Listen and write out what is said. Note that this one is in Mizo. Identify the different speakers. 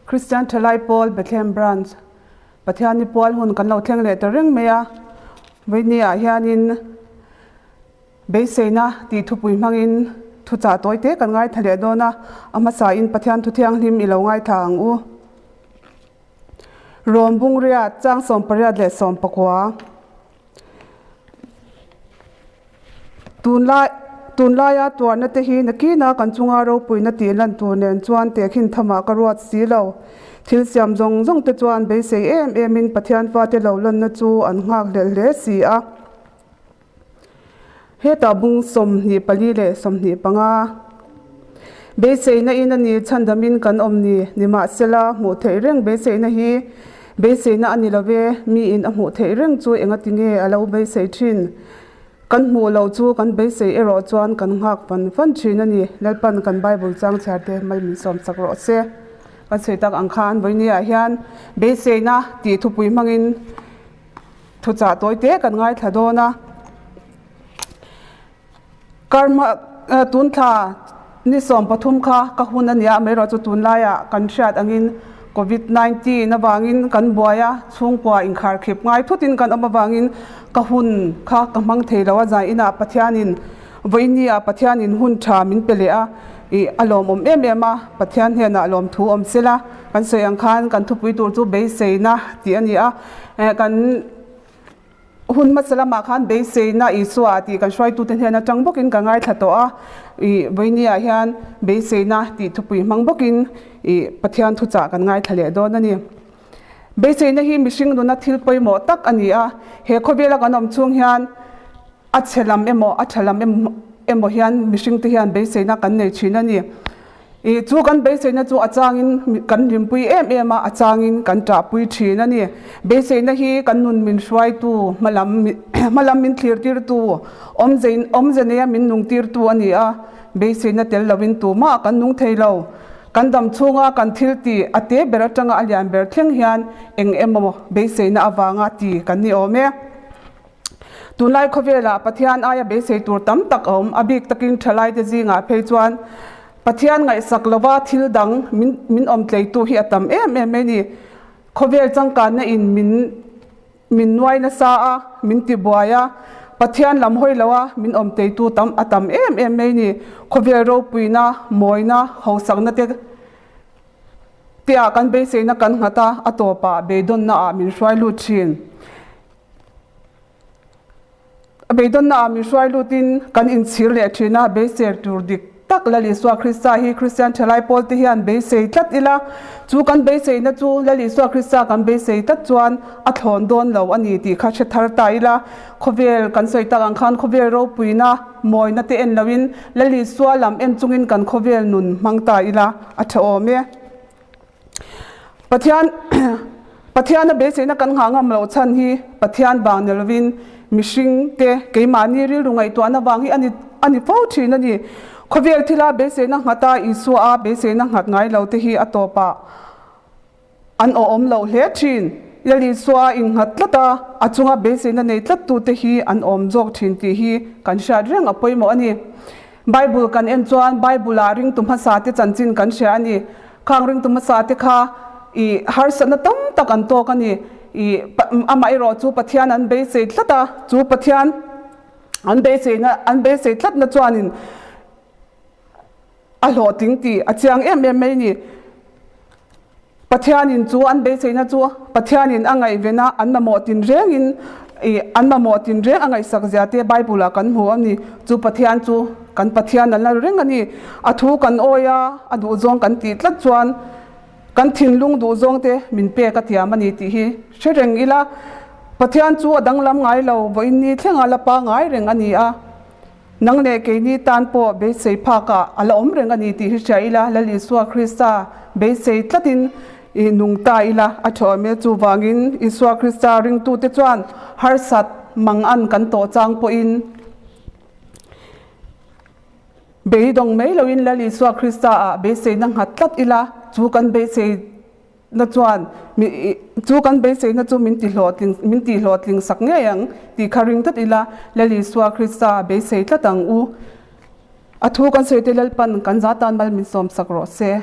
Speaker 1: Kristian Thalai Pawl Bethlehem Branch Pathianni pual hun kan lo thleng leh ta reng mai a, vawiini ah hianin beiseina tih thupui hmangin thuchah tawi te kan ngaithla leh dawn a, a hmasa in Pathian thu thianghlim i lo ngaithla ang u. Rawm bungriat chang 18 leh 19. Tunlai tunlaia tuarna te hi nakina kan chunga ropuina tih lan tur nen chuan tehkhin thamah ka ruat si lo. Thil siam zawng zawng te chuan beisei em emin Pathian fate lo lanna chu an nghak hlelh hle si a. Hetah bung 24 leh 25 beiseina in a ni chhandamin kan awm ni nimahsela hmuh theih reng beiseina hi beiseina a ni lo ve, miin a hmuh theih reng chu engati nge a lo beisei thin? Kan hmuh loh chu kan beisei erawh chuan kan nghak fan fan thin a ni. Lalpan kan Bible chang chhiar te mal min sawm sak rawh se. Kan sawi tak ang khan vawinia hian beiseina tih thupui hmangin Thuchah tawi te kan ngaithla dawn a, karma tun thla ni 13 kha ka hun a nia, amaherawh chu tunlaiah kan hriat angin covid 19 avangin kan buai a, chhungkua inkharkhip ngai thutin kan awm avangin ka hun kha ka hmang thei lo a, zan inah Pathianin vawinia Pathianin hun tha min pe leh a, ih a lawmawm em em a, Pathian hnenah lawmthu awm sela kan sawi ang khan kan thupui tur chu beiseina tih a ni a. Kan hun hmasa lamah khan beiseina Isua tih kan hruaitute hnen atang bawkin ka ngaithla tawh a, ih vawinia hian beiseina tih thupui hmang bawkin ih Pathian thuchah kan ngaithla leh dawn a ni. Beiseina hi mihring nuna thil pawimawh tak a ni a, he khawvela kan awm chhung hian a chhe lam emaw a tha lam emaw hian mihring te hian beiseina kan nei thin a ni. Ih chu kan beiseina chu a changin kan hlimpui em em a, a changin kan tahpui thin a ni. Beiseina hi kan nun min hruaitu, hmalam hmalam min thlir tirtu, awmze awmze neia min nung tirtu a ni a. Beiseina tel lovin tumah kan nung thei lo. Kan dam chhunga kan thil tih a te ber atanga a lian ber thleng hian eng emaw beiseina avanga ti kan ni awm e. Tunlai khawvelah Pathian aia beisei tur tam tak a awm, a bik takin thalaite zingah phei chuan Pathian ngaihsak lova thil dang min min awm tleitu hi a tam em em mai a ni. Khawvel changkanna in min min nuai nasa a, min ti buai a, Pathian lam hawi lo a min awm tleitu tam a tam em em mai a ni. Khawvel ropuina, mawina, hausakna te tia kan beiseina kan nghat a, a tawpah beidawnna ah min hruai lut thin. A beidawnna ah min hruai lutin kan inchhir leh thin a, beisei tur dik tak Lal Isua Krista hi Kristian thalai pawl te hian beisei tlat ila, chu kan beiseina chu Lal Isua Krista kan beisei tlat chuan a thlawn dawn lo a ni tih kha hre thar ta ila, khawvel kan sawi tak ang khan khawvel ropuina mawina te en loin Lal Isua lam en chungin kan khawvel nun hmang ta ila a tha awm e. Pathian Pathiana beiseina kan nghah ngam loh chhan hi Pathian vang ni lovin mihring te keimahni rilru ngaihtuahna vang hi a ni a ni fo thin a ni. Khawvel thila beiseina nghata Isua a beiseina nghat ngai lo te hi a tawpah an awhawm loh hle thin. Lal Isua a innghat tlat a, a chunga beiseina nei tlat tute hi an awm zawk thin tih hi kan hriat reng a pawimawh a ni. Bible kan en chuan Bible ah ringtu hmasa te chanchin kan hria a ni. Khang ringtu hmasa te kha ih harsatna tam tak an tawk a ni. Ih amah erawh chu Pathian an beisei tlat a, chu Pathian an beiseina an beisei tlatna chuanin a hlawhtling tih a chiang em em mai a ni. Pathianin chu an beiseina chu Pathianin a ngaihven a, an mamawh tinrengin ih an mamawh tinreng a ngaihsak zia te Bible ah kan hmu a ni. Chu Pathian chu kan Pathian an la reng a ni. A thu kan awi a, a duhzawng kan tih tlat chuan kan thinlung duhzawng te min pek a thiam a ni tih hi hre reng ila. Pathian chu a danglam ngai lo, vawiin ni thlenga la pangai reng a ni a. Nang leh keini tan pawh beisei phakah a la awm reng a ni tih hi hria ila, Lal Isua Krista beisei tlatin i nung ta ila a tha awm e. Chuvangin Isua Krista ringtute chuan harsat mang an kan tawh chang pawhin beidawng mai loin Lal Isua Krista ah beiseina nghat tlat ila, chu kan beisei na chuan chu kan beiseina chu min ti hlawhtling min tih hlawhtling sak ngei ang tih kha ring tlat ila, Lal Isua Krista beisei tlat ang u. A thu kan sawi te Lalpan kan za tan mal min sawm sak rawh se.